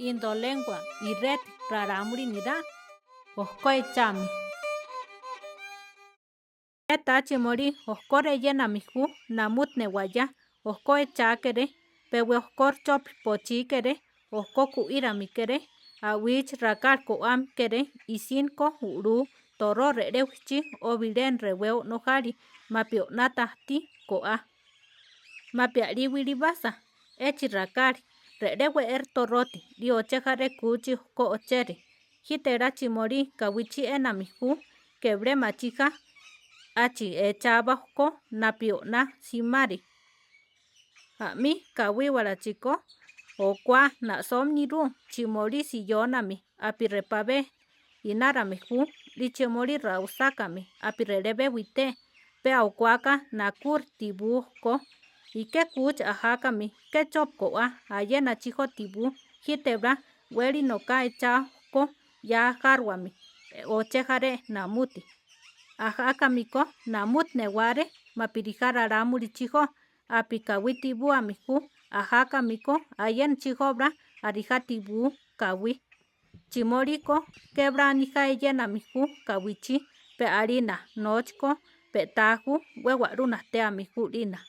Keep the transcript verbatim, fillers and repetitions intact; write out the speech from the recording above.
Indolengua ireti rarámuri nirá. Ohkó echámi. Pe táchi molí ohkóre eyénami ju namútine wayá, ohkó echákere, pe we ohkór chópi pochíkere, ohkó ku'írami kere, awíchi rakáli ko'ámi kere, isín ko u'lú toró re'lé wichí obilé rewé o'nojáli, mapi o'náta ti ko'á. Mapi a'lí wilibása, échi rakáli, re'lé we'ér toróti, rí ochejáre kúchi ohkó ochéri. Jíteláchi molí kawíchi énami ju, kebilé machíja, achi echába ohkó napi o'ná simári. A'mí kawíwalachi ko, okwá na'sóminirú, chi molí siyónami, api repabé inárame ju, rí chi molí rausákami, api relebé wité, pe aokwáka nakúri tibú ko, iké kúchi ajákami, ke chópi ko'á, ayénachi jo tibú, jíteblá wéli noká echá ko, yá ajáruwami, ochejáre namúti. Ajákami ko, namúti newáre, mapi rijá rarámulichi jo, api kawí tibúami ju, ajákami ko, ayénachi jóbla, arijá tibú kawí. Chi molí ko, kebilá nijá eyénami ju kawíchi, pe alína nóchi ko, pe tá ju, we wa'lú najtéami ju lína.